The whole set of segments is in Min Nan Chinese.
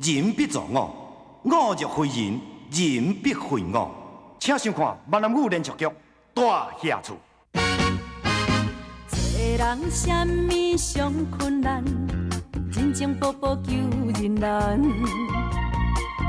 人必助我；我若非人，人必非我。請收看閩南語連續劇《大俠厝》。做人啥物上困難，人情步步求人難。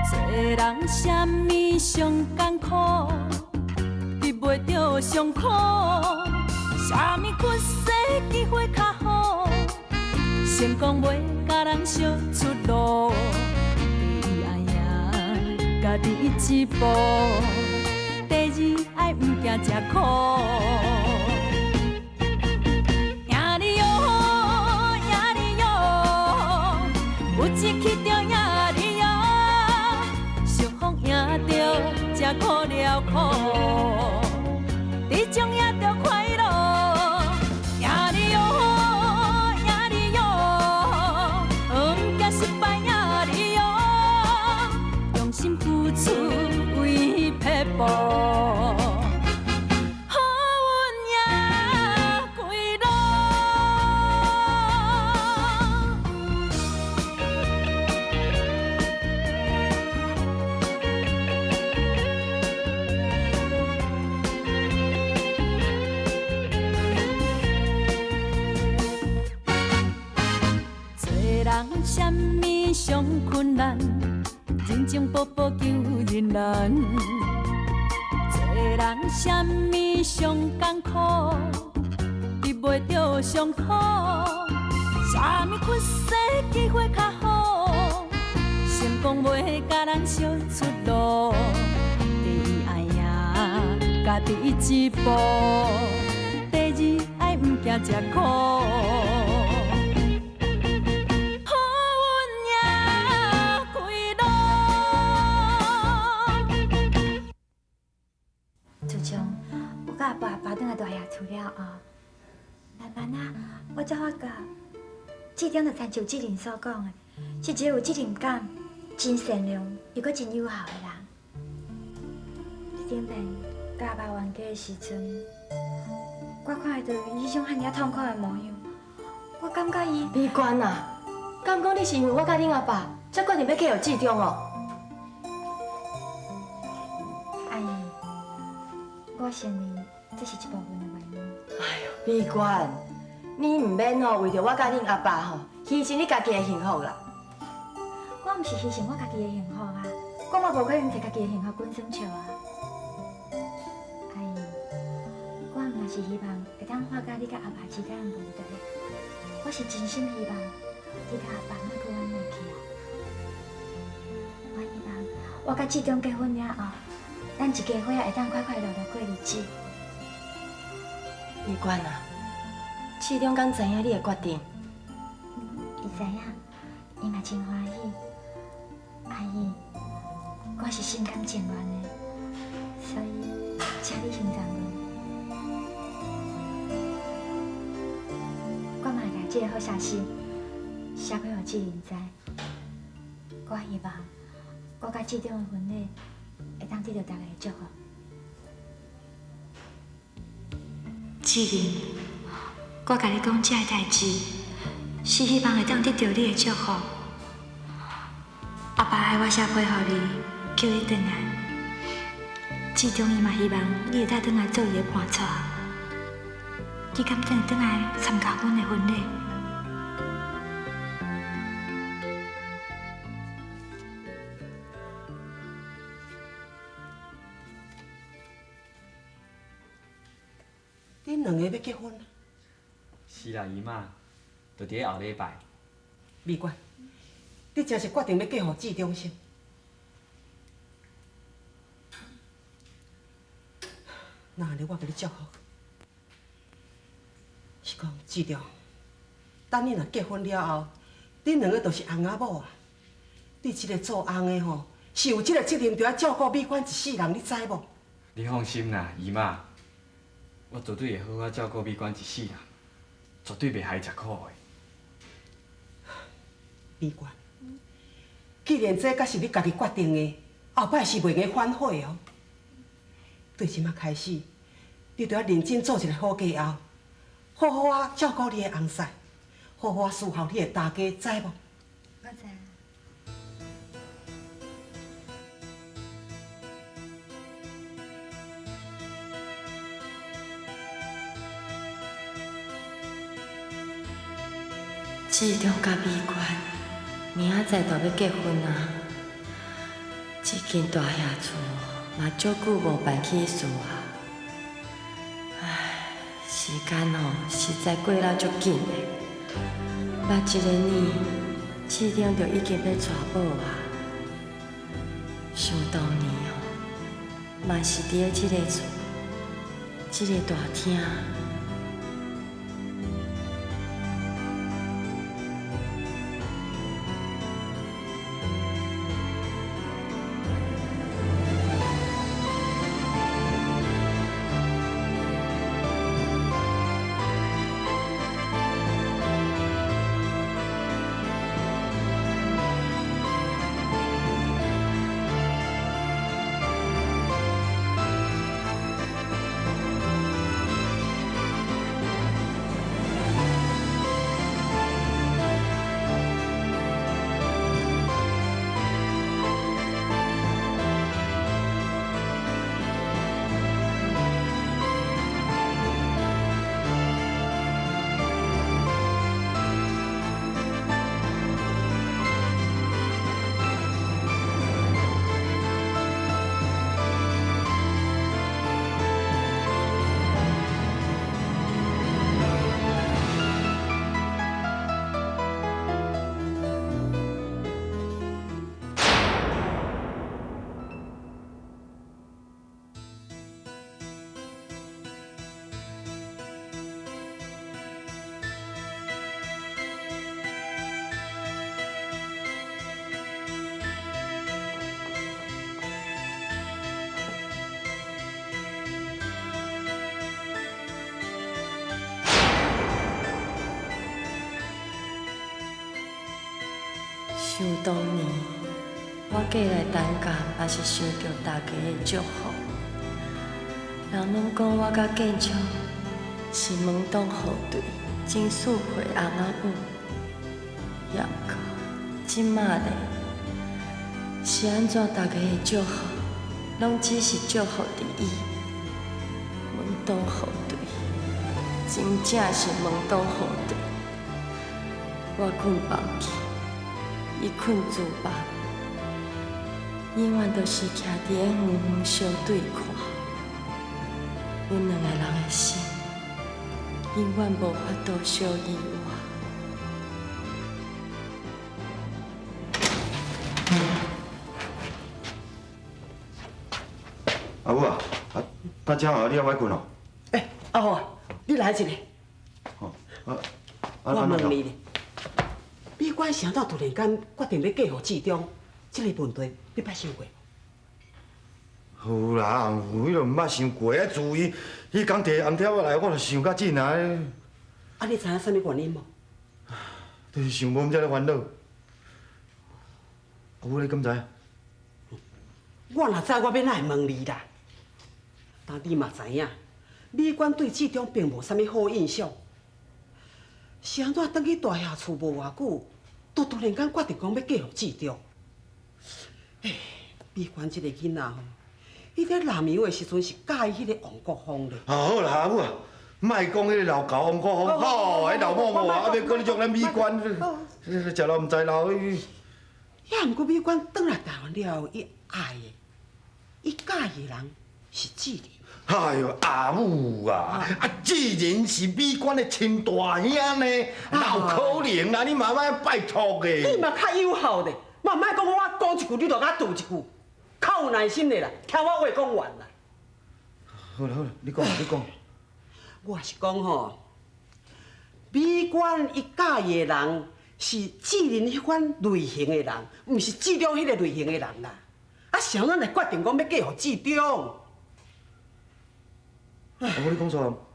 做人啥物上艱苦，得袂著上苦。啥物屈世機會較好，成功袂共人相出路。第一愛贏家己一步，第二愛毋驚食苦。贏你喲，贏你喲，有志氣就贏你喲，相逢贏著才苦了苦，這種贏著快樂。贏你喲，贏你喲，毋驚失敗贏你喲，用心付出為撇步。好運贏歸路。做人啥物上困難，人情步步求人難。做人啥物上艱苦，得袂著上苦。啥物屈世機會較好，成功袂共人相出路。第一愛贏家己一步，第二愛毋驚食苦。好運贏歸路。自從我佮阿爸阿爸轉來大俠厝了後，慢慢仔，我才發覺，志忠就親像志玲所講的，是一個有責任感、真善良又閣真友好的人。頂擺佮阿爸冤家的時陣，我看會著伊彼種遐爾痛苦的模樣，我感覺伊…… 美娟啊，敢講你是因為我佮恁阿爸，才決定欲嫁予志忠哦？阿姨，我承認這是一部分的原因。哎喲，美娟，你毋免吼為著我佮恁阿爸吼犧牲你家己的幸福啦。我毋是犧牲我家己的幸福啊，我嘛無可能提家己的幸福滾耍笑啊。阿姨，我毋若是希望會當化解你佮阿爸之間的問題，我是真心希望你佮阿爸莫閣冤落去啊。我希望我佮志忠結婚了後，咱一家伙仔會當快快樂樂過日子。美娟啊，志忠敢知影你的決定？伊知影，伊嘛真歡喜。阿姨，我是心甘情願的，所以請你先放心。我嘛會共這个好消息寫批予志玲知。我希望我佮志忠的婚禮會當得著大家的祝福。志玲，我共你講這个代誌，是希望會當得著你的祝福。阿爸愛我寫批予你，叫你轉來。志忠伊嘛希望你會當轉來做伊的伴娶。你敢轉轉來參加阮的婚禮？恁兩個欲結婚？是啦，姨媽，就佇咧後禮拜。美娟，你真是決定欲嫁予志忠孀？那按呢，我共你祝福。是講志忠，等恁若結婚了後，恁兩個就是翁仔某啊。你這個做翁的吼，是有這個責任，著愛照顧美娟一世人，你知無？你放心啦，姨媽，我絕對會好好照顧美娟一世人，絕對袂害伊食苦的。美娟，既然這閣是你家己決定的，後擺是袂用得反悔哦。對這馬開始，你著愛認真做一個好嫁後，好好仔照顧你的翁婿，好好仔侍候你的大家，知無？我知。志中佮美娟明仔载就欲结婚啊！这间大厦厝嘛足久无办喜事啊！唉，时间哦实在过了足紧的，捌一个年，志中就已经欲娶某啊！想当年哦，嘛是伫咧这个厝，这个大厅。想当年，我过来担架，嘛是受著大家的祝福。人拢讲我佮建昌是门当户对，真适配翁仔某。也毋过，这马咧，是按怎大家的祝福，拢只是祝福伫伊。门当户对，真正是门当户对。我睏房去。伊睏厨房，永远都是徛伫咧远远相对看。阮两个人的心，永远无法度相依偎。阿母啊，啊，等车啊，你犹佇睏哦？欸，阿虎，你来一下。哦，啊，我问你咧。美娟啥怎突然间决定欲嫁予志中，这个问题你捌想过无？有啦，有彼落毋捌想过啊！自伊彼工提红条仔来，我就想较紧啊。啊，你知影啥物原因无？就是想无才咧烦恼。阿母，你敢知？我若知，我欲哪会问你啦？但你嘛知影，美娟对志中并无啥物好印象。是按怎转去大厦厝无偌久，就突然间决定讲欲嫁予志中？欸，美娟这个囡仔吼，伊伫南洋的时阵是佮意彼个王国峰咧。啊好啦，阿母啊，莫讲彼个老狗王国峰，吼，彼老某某啊，啊欲阁你祝咱美娟，食老毋知老。也毋过美娟转来台湾了后，伊爱的，伊佮意的人是志仁。哎哟，阿母啊，啊志仁是美娟的亲大兄呢，哪有可能啦？你嘛莫拜托的。你嘛较友好咧，嘛莫讲我讲一句，你就共我怼一句，较有耐心的啦，听我话讲完啦。好啦好啦，你讲你讲。我是讲吼，美娟伊佮意的人是志仁彼款类型的人，毋是志中彼个类型的人啦。啊，啥咱会决定讲欲嫁予志中？阿母，你讲错。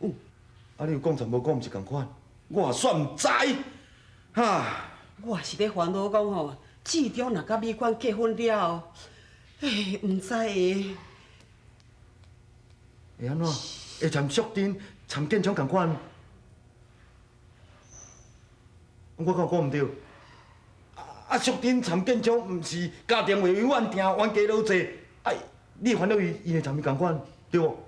嗯。啊，你有讲错无讲，毋是仝款。我也算毋知。哈。我是咧烦恼讲吼，志中若佮美娟结婚了后，欸，毋知会会按怎？会参淑珍、参建昌仝款？我敢有讲毋对？啊，淑珍参建昌毋是家庭会永远定冤家愈济，啊，你烦恼伊，伊会参伊仝款，对无？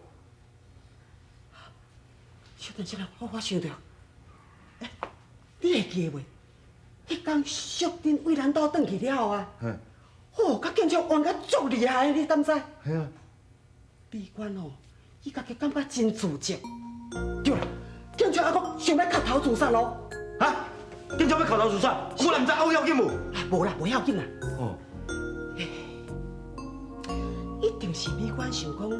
小等一下，我想著，欸，你會記得袂？彼工淑珍為咱兜轉去了後啊，吼，佮建昌冤甲足厲害，你敢知？嘿啊。美娟吼，伊家己感覺真自責。對啦，建昌猶閣想欲磕頭自殺咯。哈？建昌欲磕頭自殺？我毋知，有要緊無？無啦，無要緊啦。哦。一定是美娟想講，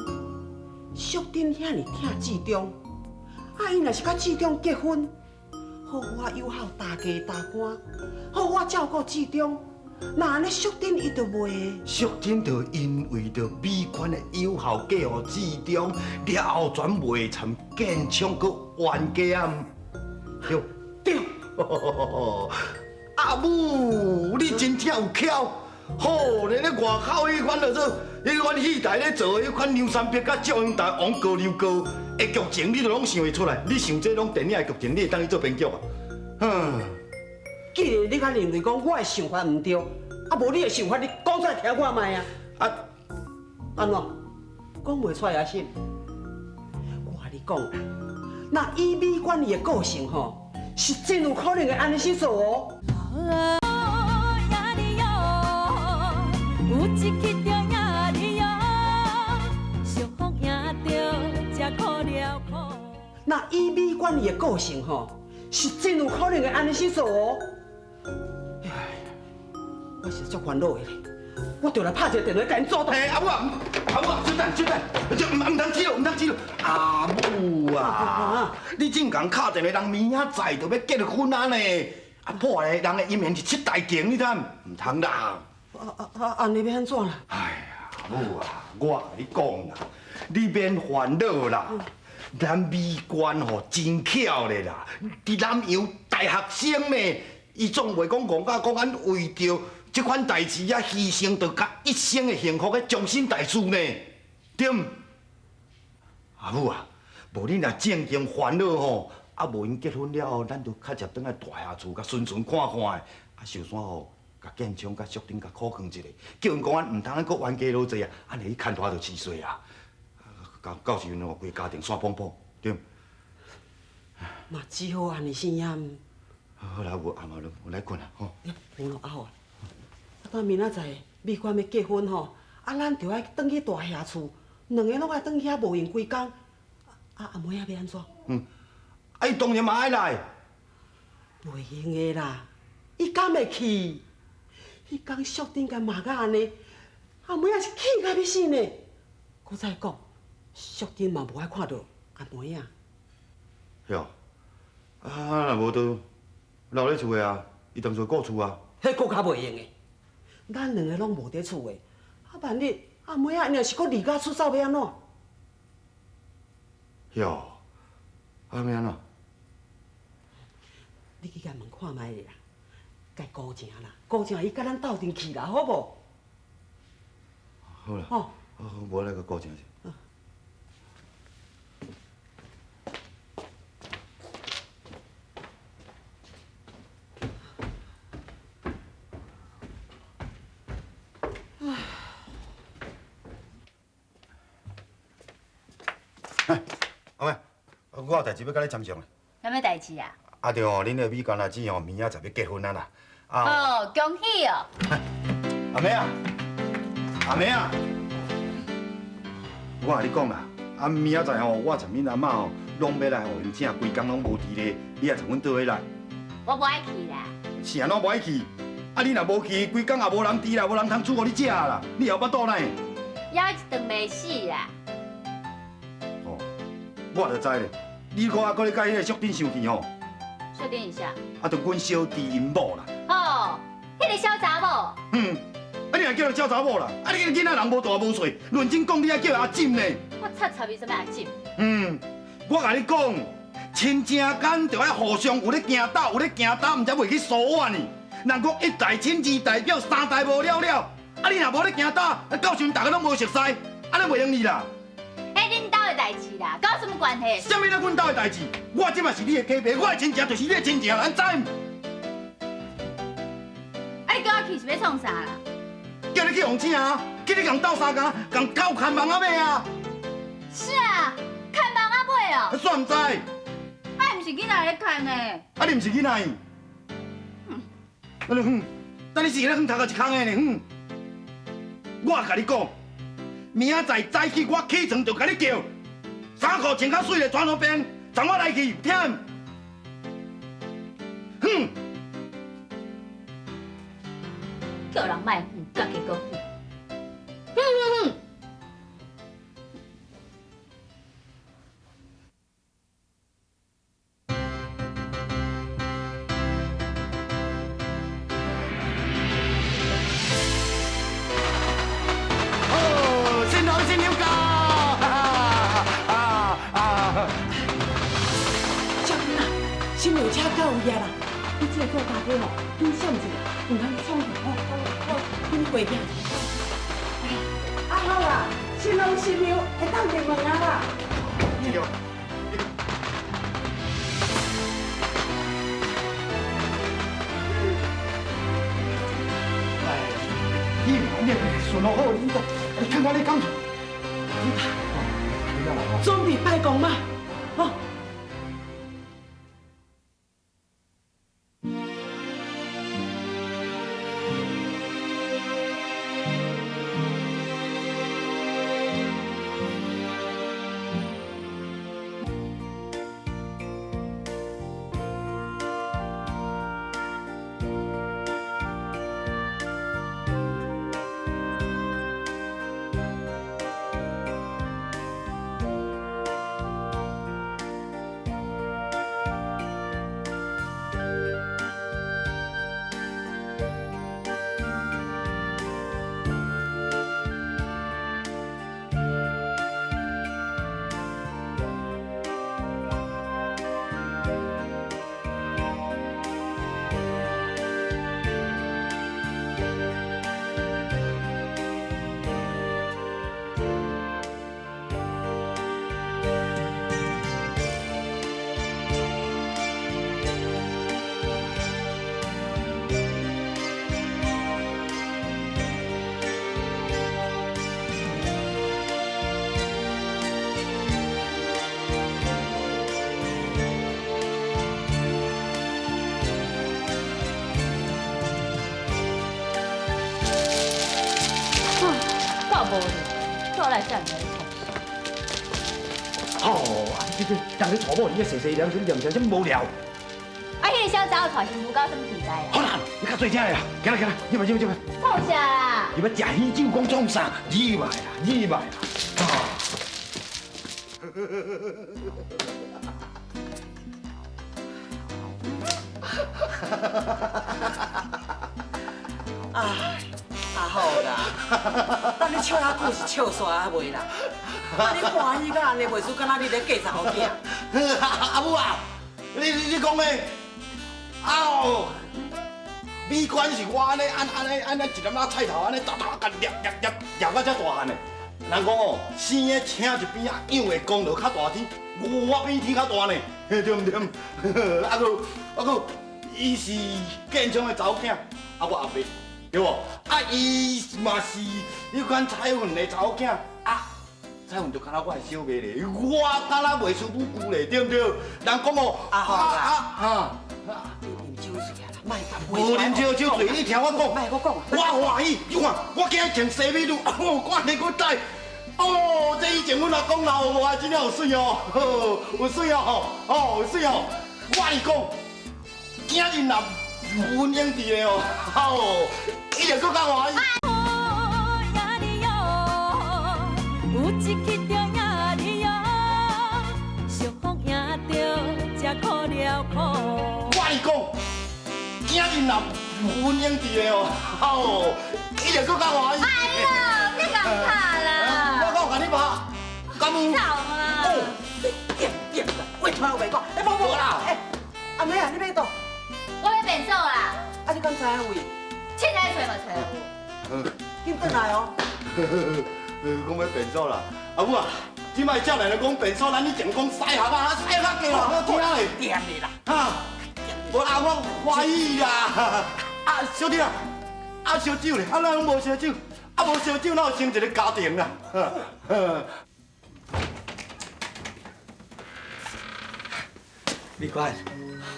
淑珍遐爾疼志忠，啊，伊若是佮志忠結婚，好好仔友好大家大官，好好仔照顧志忠，那按呢淑珍伊就袂。淑珍就因為著美娟的友好嫁予志忠，了後全袂參建昌閣冤家啊？對對。阿母，你真正有巧，吼！連咧外口彼款就做，彼款戲台咧做彼款梁山伯佮祝英台王哥劉哥的劇情，你都攏想會出來。你想這攏電影的劇情，你會當去做編劇啊？哼！既然你較認為講我的想法毋對，啊無你的想法，你講出來聽看覓啊？啊，按怎？講袂出來啊是？我共你講啦，若以美娟伊的個性吼，是真有可能會按呢去做哦。若以美娟伊的個性吼，是真有可能會按呢去做哦。唉，我是足煩惱的咧，我著來拍一個電話共𪜶阻斷。欸，阿母啊，阿母啊，小等，小等，這毋通起咯，毋通起咯。阿母啊，你正共敲電話，人明仔載就欲結婚啊呢？啊，破壞人的姻緣是七大件，你知毋？毋通啦。按呢欲按怎啦？哎呀，阿母啊，我共你講啦，你免煩惱啦。咱美娟吼真巧咧啦，佇南洋大學生呢，伊總袂講戇甲講按為著這款代誌啊，犧牲著佮一生的幸福的終身大事呢，對毋？阿母啊，無你若正經煩惱吼，啊無𪜶結婚了後，咱就較捷轉來大爺厝共孫孫看看的，啊壽山吼，共建昌佮淑珍共苦勸一下，叫𪜶講按毋通按閣冤家囉濟啊，按呢去牽拖就飼歲啊。到時陣吼，規家庭散滂滂，對毋？嘛只好按呢生啊。好啦，無暗啊，我來睏啦，吼。無咯，阿好啊。啊，等明仔載美娟欲結婚吼，啊，咱就愛轉去大爺厝，兩个攏愛轉去遐無閒規工。啊，阿妹仔欲按怎？嗯，啊，伊當然嘛愛來。袂用的啦，伊敢會去？彼工淑珍共罵甲按呢，阿妹仔是氣甲欲死呢。閣再講，淑珍嘛無愛看著阿妹仔。哟，啊，若無就留咧厝的啊，伊踮厝顧厝啊。彼閣較袂用的，咱兩个攏無佇厝的，啊，萬一阿妹仔若是閣離家出走，欲按怎？哟，啊，欲按怎？你去共問看覓咧啦，共估成啦，估成伊佮咱鬥陣去啦，好無？好啦，吼，好，無來共估成者。阿妹，我有代誌欲佮你參詳咧。啥物代誌啊？啊對哦，恁的美娟阿姊吼，明仔載欲結婚啊啦。哦，恭喜哦！阿妹啊，阿妹啊，我共你講啦，啊明仔載吼，我參恁阿嬤吼，攏欲來予𪜶請，規工攏無佇咧，你也參阮倒伙來。我無愛去啦。是按怎無愛去？啊你若無去，規工也無人佇啦，無人通煮予你食啦，你也有腹肚呢？枵一頓袂死啦。哦，我就知咧，你閣猶閣咧佮彼个淑珍生氣吼？淑珍是啥？啊，就阮小弟𪜶某啦。哦，彼个小查某。嗯，啊你若叫伊小查某啦，啊你个囡仔人無大無細，論真講你愛叫伊阿姊呢？我插插伊啥物阿姊？嗯，我共你講，親情間就愛互相有咧行斗，有咧行擔，毋才袂去疏遠呢。人講一代親，二代表，三代無了了。啊你若無咧行斗，啊到時陣逐个攏無熟似，按呢袂用哩啦。彼恁兜的代誌啦，佮我啥物關係？啥物咧？阮兜的代誌？我這馬是你的家爸，我的親情就是你的親情，按知毋？啊！你叫我去是欲創啥啦？叫你去予請啊！叫你共鬥相共，共鬥牽網仔尾啊！是啊，牽網仔尾哦。煞毋知？啊，毋是囡仔咧牽的。啊，你毋是囡仔？安尼远，等你死咧远头壳一空的呢远。我共你讲，明仔载早起我起床就共你叫，衫裤穿较媠咧，转予便，送我来去，听。哼！叫人莫远，家己阁远。哼哼哼！哦，新郎新娘到！啊啊！小芬啊，新娘车到位啊啦！你这个做家己吼，紧闪一下，毋通创吼，好，紧回去。啊好啦，新郎新娘会当入门啊啦。这个。哎，你你顺路好，你你看看你讲。准备拜公吗？哦。够无聊，叫我来遮尔创啥？哦，啊，这这人咧娶某，你细细念，念啥啥无聊。啊，彼个小查某娶新妇，搞什么期待啊？好啦，你较细声啦，起来起来，入来入来入来。创啥啦？你欲食喜酒，讲创啥？入来啦，入来啦。啊。啊好啦，等你笑遐久是笑煞啊袂啦？啊你欢喜到按呢，袂输敢若你咧嫁查某囝。阿母啊，你讲的，啊哦，美娟是我按呢按按呢按呢一粒仔菜头按呢哒哒共捏捏捏捏到遮大汉的。人讲哦，生的请一边啊，养的功劳较大天，我比天较大呢，对毋对？啊阁啊阁，伊是建昌的查某囝，啊我阿伯。对无？啊，伊嘛是彼款彩云的查某囝，啊，彩云就敢若我的小妹咧，我敢若袂输母舅咧，对毋对？人讲哦，啊好啦，啊，你啉酒醉啊啦，莫甲无啉酒酒醉，你听我讲，莫阁讲，我欢喜，你看我今日穿西米露，哦，我按呢阁戴，哦，这以前阮阿公老无啊，真正有媠哦，有媠哦，哦，有媠哦，我跟你讲，今日若阮英伫咧哦，哦，伊就阁较欢喜。有一去着赢你哦，相逢赢着才苦了苦。我跟你讲，今日若阮英伫咧哦，哦，伊就阁较欢喜。哎呦，你共拍啦！我敢有共你拍？敢有？走啦！哦，你点点啦，话听有袂讲？哎，无无啦！哎，阿妹啊，你欲倒？我欲变数啦！啊，你敢知影位？凊彩揣嘛揣有。紧转来哦。讲欲变数啦，阿母啊，这摆少年人讲变数，咱以前讲西学啊，西学加好听嘞。掂的啦。哈，无啦，我欢喜啦。啊，小弟啊，啊烧酒咧，啊咱拢无烧酒，啊无烧酒，哪有成一个家庭啦？美娟，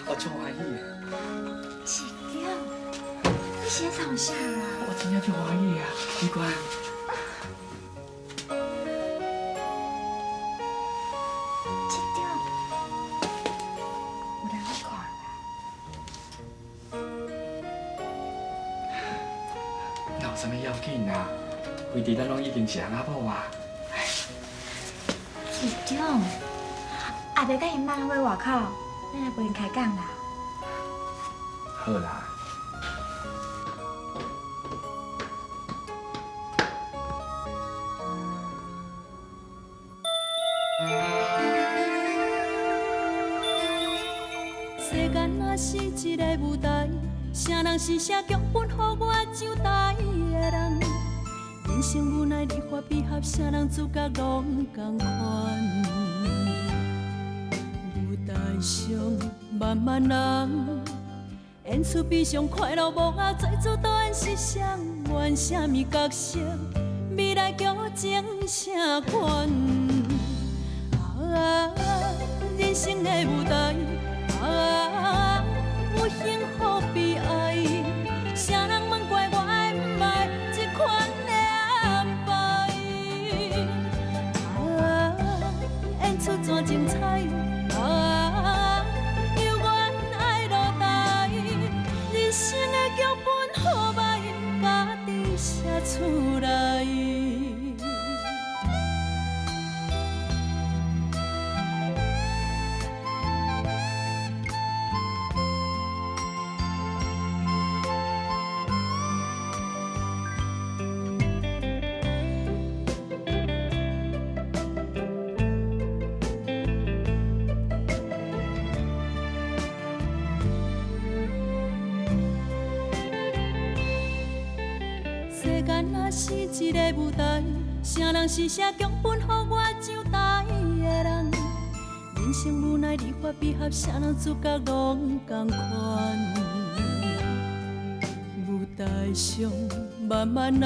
我足欢喜的。是叫。是咧創啥啦？我真正足歡喜啊，美娟。這張有人咧看啦。哪有啥物要緊啊？反正咱攏已經是翁仔某啊。志忠，阿伯佮𪜶媽拢在外口，咱來陪𪜶開講啦。好啦。世間若是一个舞台，啥人是寫劇本予我上台的人？人生無奈離合悲合，啥人主角攏仝款。舞台上萬萬人，演出悲傷快樂幕後，做主導演是誰？演啥物角色？未來劇情啥款？啊，人生的舞台。啊，有幸福悲哀，啥人問過我愛毋愛這款的安排？啊，演出怎精彩？啊，猶原愛落台，人生的劇本好歹，家己寫出來。世間若是一個舞台，啥人是寫劇本予我上台的人？人生無奈離合悲合，啥人主角攏仝款。舞台上萬萬人。